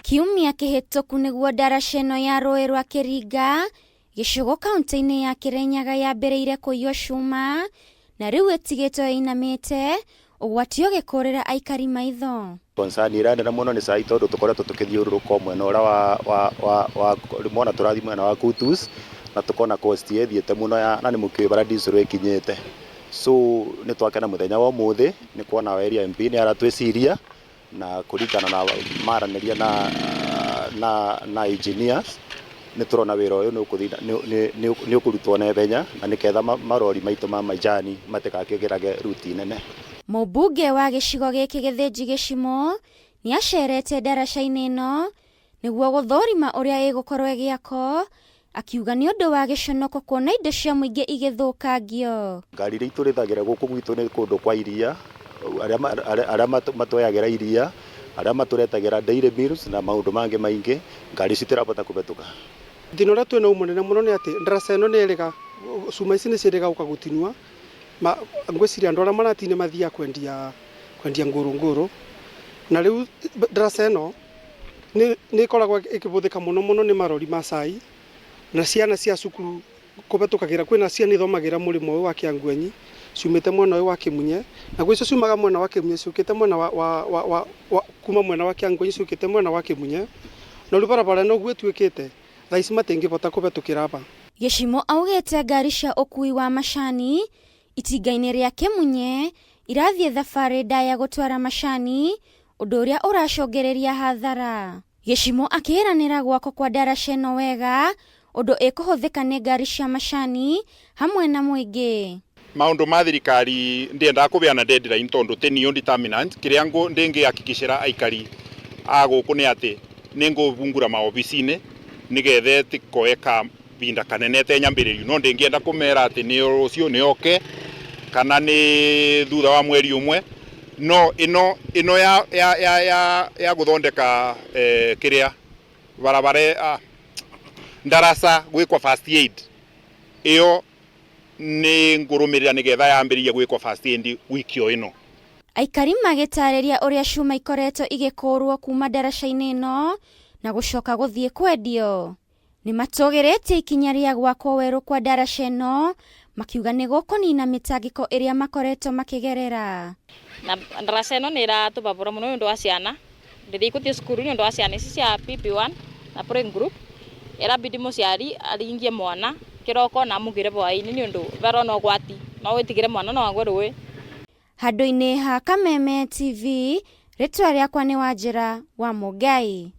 Kiumia kĩhĩtũku nĩguo ndaraca ĩno ya rũĩ rwa Kĩringa, Gĩcũgũ kauntĩ-inĩ ya Kĩrĩnyaga yambĩrĩire kũiywo cuma na rĩu ĩtigĩtwo ĩinamĩte, ũgwati ũgĩkũrĩra aikari maitho. Concern ĩrĩa nene mũno nĩ cai tondũ tũkoretwo tũkĩthiũrũrũka o mwena ũrĩa wa wa wa wa mwena tũrathiĩ mwena wa Kutus na tũkona cost ĩthiĩte mũno ya na nĩ mũkĩũĩ bara diesel ĩkinyĩte. So nĩ twakena mũthenya wa ũmũthĩ nĩ kuona area MP nĩ aratwĩciria na kũringana na maranĩria na na na engineers nĩ tũrona wĩra ũyũ nĩ ũkũrutwo na ihenya na nĩketha marori maitũ ma majani matigakĩgerage ruti nene. Mũmbunge wa gĩcigo gĩkĩ Gĩthĩnji Gĩcimũ nĩacerete ndaraca-inĩ ĩno nĩguo gũthũrima ũrĩa ĩgũkorwo ĩgĩakwo, akiuga nĩ ũndũ wa gĩconoko kuona indo cia mũingĩ igĩthũkangio. Ngari iria itũrĩthagĩra gũkũ gwitũ nĩ kũndũ kwa iria, arĩa matwoyagĩra iria, arĩa matũretagĩra dairy mills na maũndũ mangĩ maingĩ, ngari ici itirabota kũhetũka. Thĩna ũrĩa twĩna mũnene mũno nĩ atĩ ndaraca ĩno nĩ ĩrĩga cuma ici nĩ ciĩrĩga gũka gũtinua ngwĩciria andũ arĩa maratinia mathiaga kwendia kwendia ngũrũ ngũrũ na rĩu ndaraca ĩno nĩ ĩkoragwo ĩkĩhũthĩka mũno mũno nĩ marori ma cai na ciana cia cukuru kũhetũkagĩra kwĩna ciana ithomagĩra mũrĩmo ũyũ wa Kĩangwenyi ciumĩte mwena ũyũ wa Kĩmunye na gwĩ icio ciumaga mwena wa Kĩmunye ciũkĩte mwena wa, wa, wa, wa, wa kuma mwena wa Kĩangwenyi ciũkĩte mwena wa Kĩmunye na rĩu barabara ĩno ũguo ĩtuĩkĩte thaa ici matingĩhota kũhetũkĩra aba. Gĩcimũ augĩte ngari cia ũkui wa macani itinga-inĩ rĩa Kĩmunye irathiĩ thabarĩ ndaya gũtwara macani, ũndũ ũrĩa ũracũngĩrĩria hathara. Gĩcimũ akĩĩranĩra gwakwo kwa ndaraca ĩno wega ũndũ ĩkũhũthĩka nĩ ngari cia macani hamwe na mũingĩ. Maundu ma thirikari ndiendaga kubeana deadline tondu ti niyo determinant kiria ndingihakikishira aikari a guku ni ati ningubungura maobicini nigetha tikoe kavinda kanene tenyambiririo no ndingienda kumera ati ni rucio ni oke kana ni thutha wa mweri umwe no ino ino ya ya ya ya, ya guthondeka kiria barabara ndarasa gwikwa first aid iyo ni ngurumirira nigetha yambiririe gwikwa first aid wiki o ino. Aikari magĩtarĩria ũrĩa cuma ikoretwo igĩkũrwo kuma ndaraca-inĩ ĩno na gũcoka gũthiĩ kwendio. Nĩ matũgĩrĩtie ikinya rĩa gwakwo werũ kwa ndaraca ĩno makiuga nĩ gũkũnina mĩtangĩko ĩrĩa makoretwo makĩgerera. Na ndaraca ĩno nĩ ĩratũbabũra mũno nĩ ũndũ wa ciana rĩrĩa ikũthiĩ cukuru nĩ ũndũ wa ciana ici cia PP1 na praying group ĩrabidi mũciari aringie mwana kĩroko na amũgĩre hwaĩ-inĩ nĩ ũndũ verona ũgwati no wĩtigĩre mwana no agwe rũĩ. Handũ-inĩ ha Kameme TV, rĩtwa rĩakwa nĩ Wanjĩra wa Mũngai.